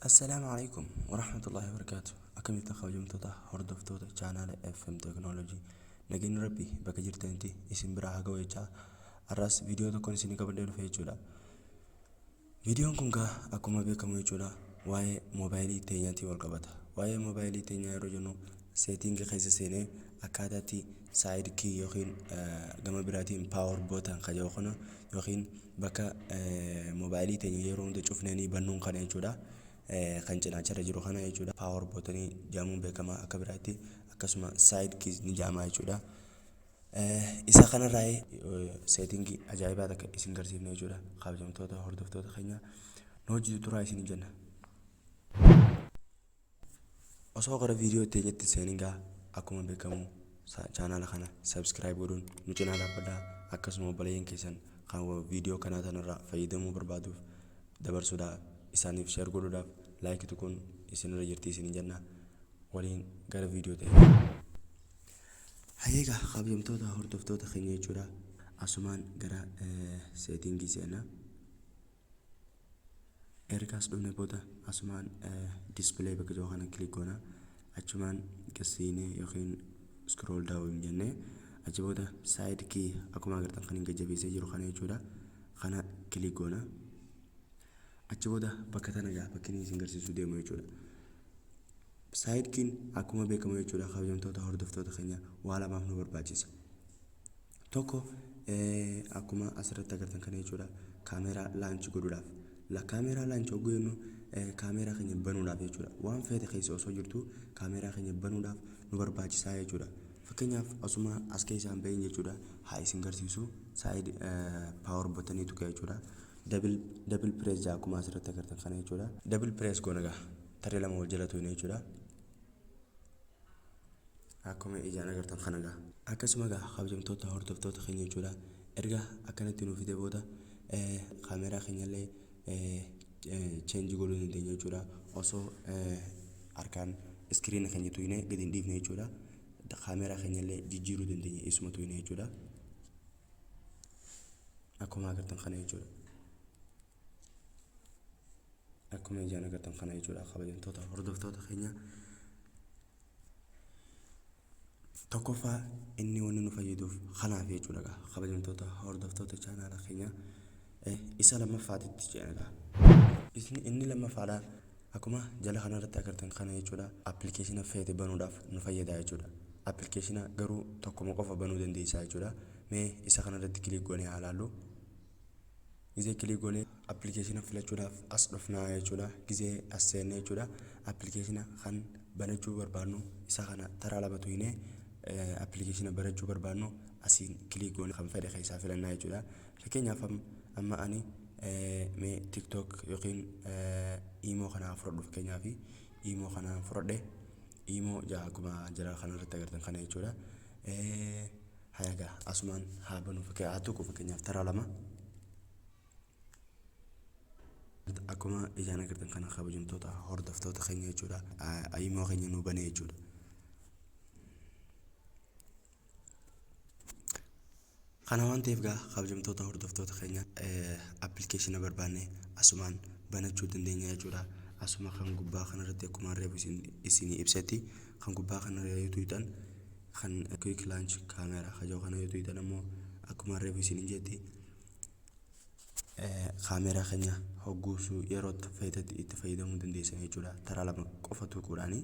Assalaamu alaikum warahmatullahi wabarakaatu. Akkam jirtan kabajamtoota hordoftoota chaanaala FM Teknoolojii. Nageenyi Rabbii bakka jirtanitti isin biraa haa ga'u jechaa har'as viidiyoo tokkoon isinii qabadhee dhufe jechuudha. Viidiyoon kun gaa akkuma beekamu jechuudha waa'ee moobaayilii teenyaatiin wal qabata. Waa'ee moobaayilii teenyaa yeroo jennu seetiingii keessa seenee akkaataatti saayid kii yookiin gama biraatiin paawar bootan kan jedhu kana yookiin bakka moobaayilii teenya yeroo hunda cufnanii bannuun kana jechuudha. Kan cinaacharra jiru kana jechuudha. Paawar bootanii jedhamuun beekama akka biraatti akkasuma saayid kiis ni jedhama jechuudha. Isa kanarraa seetingii ajaa'ibaa takka isin garsiifna jechuudha. Kabajamtoota hordoftoota keenya nu hojii turaa isin jenna. Osoo gara viidiyoo teenyatti seenin gaa akkuma beekamu chaanaala kana subscribe godhuun nu cinaa dhaabbadhaa, akkasuma obboleeyyan keessan kan viidiyoo kanaa tanarraa fayyadamuu barbaaduuf dabarsuudhaaf isaaniif share godhuudhaaf like tuquun isinirra jirti isin jenna. Waliin gara viidiyoo ta'e. Hayeegaa kabajamtoota hordoftoota keenya jechuudha, asumaan gara seetingii seenna. Erga as dhufne booda asumaan display bakka jiru kana click goona. Achumaan gasiinee yookiin scroll down jennee achi booda side key akkuma agartan kan hin gajjabeessee jiru kana jechuudha. Kana click goona. Achi booda bakka tana gaa bakki inni isin garsiisuu deemu jechuudha. Side keyn akkuma beekamu jechuudha, kabajamtoota hordoftoota keenya, waa lamaaf nu barbaachisa. Tokko akkuma asirratti agartan kana jechuudha, kaameeraa launch godhuudhaaf. Kaameeraa launch hogguu jennu kaameeraa keenya banuudhaaf jechuudha. Waan feete keessa osoo jirtu kaameeraa keenya banuudhaaf nu barbaachisaa jechuudha. Fakkeenyaaf osuma as keessaa hin bahin jechuudha, haa isin garsiisu, side power buttonii tuqa jechuudha. Double press akkuma asirratti agartan kana jechuudha. Double press goona gaa tarree lama wal jala tuqne jechuudha. Akkuma ijaan agartan kana gaa. Akkasuma gaa kabajamtoota hordoftoota keenya jechuudha. Erga akkanatti nuuf fide booda kaameeraa keenyallee change godhuu dandeenya jechuudha. Osoo harkaan iskiriina keenya tuqnee gadi hin dhiifne jechuudha. Kaameeraa keenyallee jijjiiruu dandeenya isuma tuqne jechuudha. Akkuma agartan kana jechuudha. Akkuma ijaan agartan kana jechuudha, kabajamtoota hordoftoota keenya. Tokkoffaa inni wanni nu fayyaduuf kanaaf jechuudha gaa, kabajamtoota hordoftoota chaanaala keenya. Isa lammaffaatitti ceena gaa. Inni lammaffaadha akkuma jala kanarratti agartan kana jechuudha, appilikeeshina feete banuudhaaf nu fayyada jechuudha. Appilikeeshina garuu tokkuma qofa banuu dandeessaa jechuudha. Mee isa kanarratti click goonee haa ilaallu. Gizee click goonee appilikeeshina filachuudhaaf as dhufnaa jechuudha. Gizee as seennee jechuudha, appilikeeshina kan banachuu barbaannu isa kana taraa lama tuqnee appilikeeshina banachuu barbaannu asiin click goone kan fedhe keessaa filannaa jechuudha. Fakkeenyaaf amma ani mee TikTok yookiin Imo kanaa fudhadhu. Fakkeenyaaf Imo kanaan fudhadhe, Imo akkuma jala kanarratti agartan kana jechuudha. Hayagaa asumaan haa banu, haa tuqu fakkeenyaaf taraa lama. Akkuma ijaan agartan kana, kabajamtoota hordoftoota keenya jechuudha, Imo keenya nu bane jechuudha. Kana waan ta'eef gaa, kabajamtoota hordoftoota keenya, appilikeeshina barbaanne asumaan banachuu dandeenya jechuudha. Asuma kan gubbaa kanarratti akkuma reefu isinii ibsetti kan gubbaa kanarra yoo tuqxan kan quick launch camera kajoo kana yoo tuqxan ammoo akkuma reefu isiniin jetti kaameeraa keenya hogguusuu yeroo feetetti itti fayyadamuu dandeessan jechuudha. Taraa lama qofa tuquudhaani.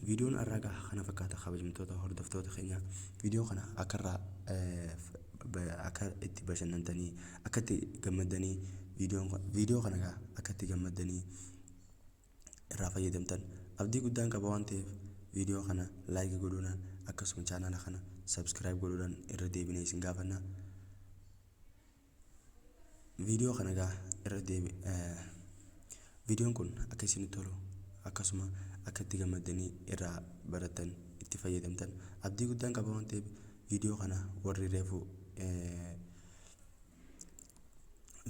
Viidiyoon har'aa gaa kana fakkaata, kabajamtoota hordoftoota keenya. Viidiyoo kana akka irraa akka itti bashannantanii akka itti gammaddanii viidiyoo kana gaa akka itti gammaddanii irraa fayyadamtan abdii guddaan qaba waan ta'eef viidiyoo kana like godhuudhaan akkasuma chaanaala kana subscribe godhuudhaan irra deebinee isin gaafanna. Viidiyoo kana gaa irra deebi viidiyoon kun akka isinitti tolu akkasuma akka itti gammaddanii irraa barattan itti fayyadamtan abdii guddaan qaba waan ta'eef viidiyoo kana warri reefu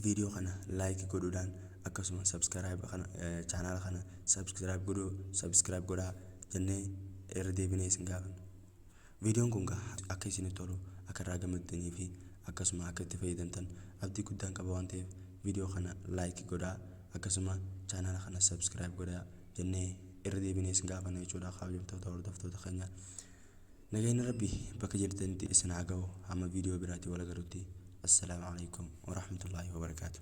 viidiyoo kana like godhuudhaan akkasuma subscribe kana chaanaala kana subscribe godhuu subscribe godhaa jennee irra deebinee isin gaafanna. Viidiyoon kun gaa akka isinitti tolu akka irraa gammaddanii fi akkasuma akka itti fayyadamtan abdii guddaan qaba waan ta'eef viidiyoo kana like godhaa akkasuma Chaanaala kana subscribe godhaa jennee irra deebinee isin gaafanna jechuudha, kabajamtoota hordoftoota keenya. Nageenya Rabbi bakka jirtanitti isin haa ga'u. Hamma viidiyoo biraatii wal agarrutti, assalaamu alaikum warahmatullaahi wabarakaatu.